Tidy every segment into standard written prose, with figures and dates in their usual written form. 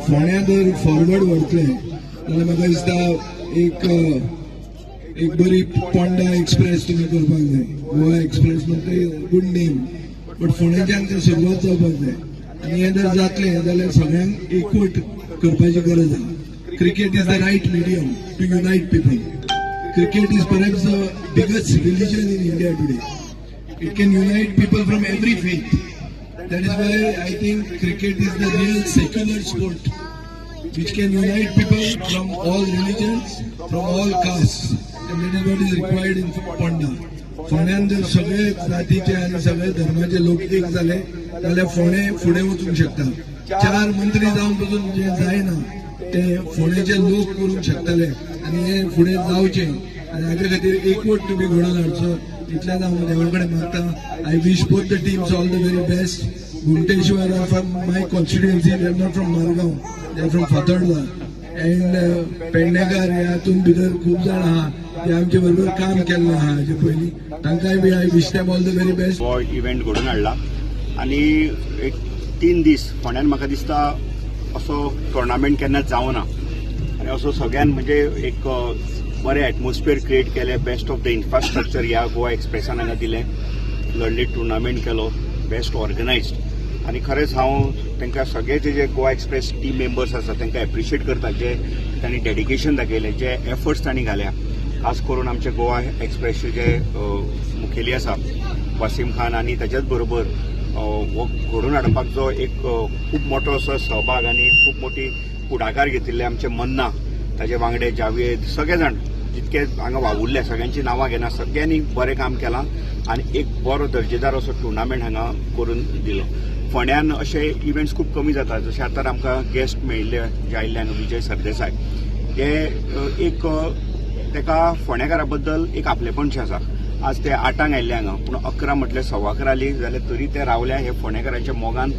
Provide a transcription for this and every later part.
फोंड्या जर फॉरवर्ड व्हरतले जाल्यार म्हाका दिसता एक बरी पोंडा एक्सप्रेस तुमी करपाक जाय. गोवा एक्सप्रेस म्हणटा, गुड नेम, बट फोंडेच्यान ते सुरवात जावपाक जाय आनी हें जर जातलें जाल्यार सगळ्यांक एकवट करपाची गरज आहा. Cricket is the right medium to unite people. Cricket is perhaps the biggest religion in India today. It can unite people from every faith. That is why I think cricket is the real secular sport which can unite people from all religions, from all castes. And that is what is required in Ponda. फोंड्यान जर सगळे जातीचे आनी सगळे धर्माचे लोक एक जाले जाल्यार फोंडें फुडें वचूंक शकता. चार मंत्री जावन पसून जें जायना ते फोंडेचे लोक करूंक शकतले आनी हें फुडें जावचें आनी हाजे खातीर एकवट तुमी घडोवन हाडचो, इतल्यान हांव देवा कडेन मागता. I wish both the teams all the very best. Ghumteshwar are from my constituency. They are not from Margao, they are from Fatorda. And Pednekar हे हातून भितर खूब जाण आहा ते आमचे बरोबर काम केल्लें आहा हाजे पयलीं. तांकांय बी I wish them all the very best. हो इव्हेंट घडोवन हाडला आनी एक 3 दीस फोंड्यान म्हाका दिसता असो टुर्नामेंट केन्नाच जावना आनी असो सगळ्यान म्हणजे एक बरें एटमॉस्फियर क्रिएट केलें. बेस्ट ऑफ the infrastructure ह्या गोवा एक्सप्रेसान हांगा दिलें. लंडीत टुर्नामेंट केलो, बेस्ट ऑर्गनायज्ड. आनी खरेंच हांव तांकां सगळे जे गोवा एक्सप्रेस टीम मेंबर्स आसा तांकां एप्रिशिएट करता, जे तांणी डेडिकेशन दाखयलें, जे एफर्ट्स तांणी घाल्या. खास करून आमचे गोवा एक्सप्रेसचे जे मुखेली आसा वासीम खान आनी ताच्याच बरोबर हो घडोवन हाडपाक जो एक खूब मोठो असो सहभाग आनी खूब मोठी फुडाकार घेतिल्ले आमचे मन्ना, ताजे वांगडे जावेद, सगळे जाण जितके हांगा वावुरले, सगळ्यांची नांवां घेना, सगळ्यांनी बरें काम केलां आनी एक बरो दर्जेदार असो टुर्नामेंट हांगा करून दिलो. फोंड्यान अशे इव्हेंट्स खूब कमी जाता. जशे आतां आमकां गेस्ट मेळिल्ले जे आयिल्ले हांगा, विजय सरदेसाय, हे एक ताका फोंडेकारा बद्दल एक आपलेपणशें आसा. आज ते 8आंक आयिल्ले हांगा, पूण 11 म्हटल्यार 11:15 आली जाल्यार तरी ते रावल्या. हे फोंडेकारांच्या मोगान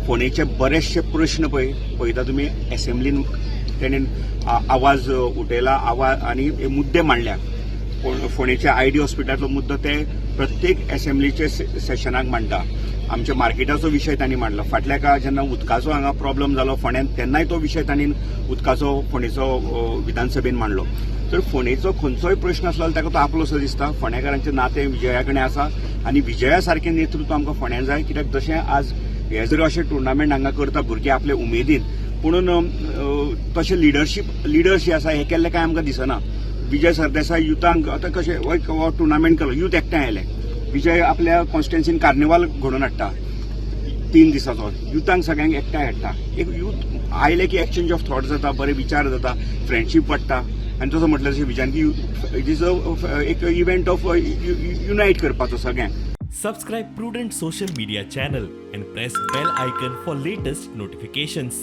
फोंडेचे बरेचशे प्रश्न पळय पळयता तुमी, एसेंब्लीन तेणेन आवाज उठयला, आवाज आनी मुद्दे मांडल्या. फोंडेच्या आयडी हॉस्पिटलाचो मुद्दो ते प्रत्येक एसेंब्लीचे सेशनाक मांडटा. आमच्या मार्केटाचो विशय तांणी मांडलो. फाटल्या काळार जेन्ना उदकाचो हांगा प्रॉब्लम जालो फोंड्यान, तेन्नाय तो विशय तांणी उदकाचो फोंडेचो विधानसभेन मांडलो. तर फोंडेचो खंयचोय प्रश्न आसलो जाल्यार ताका तो आपलोसो दिसता. फोंडेकारांचें नातें विजया कडेन आसा आनी विजया सारकें नेतृत्व आमकां फोंड्यान जाय, कित्याक जशें आज हे जर अशें टुर्नामेंट हांगा करता भुरगीं आपले उमेदीन, पुणून तशें लिडरशीप लिडर्स जे आसा हे केल्ले काय आमकां दिसना. विजय सरदेसाय युथांक आतां कशें हो टुर्नामेंट केलो, युथ एकठांय आयले. विजय आपल्या कॉन्स्टिट्युएन्सीन कार्निवाल घडोवन हाडटा 3 दिसाचो, युथांक सगळ्यांक एकठांय हाडटा. एक युथ आयले की एक्सचेंज ऑफ थॉट जाता, बरे विचार जाता, फ्रेंडशीप वाडटा. आनी तसो म्हटल्यार तशें विजयान की it is a एक इव्हेंट ऑफ युनायट करपाचो सगळ्यांक. Subscribe Prudent Social Media channel and press bell icon for latest notifications.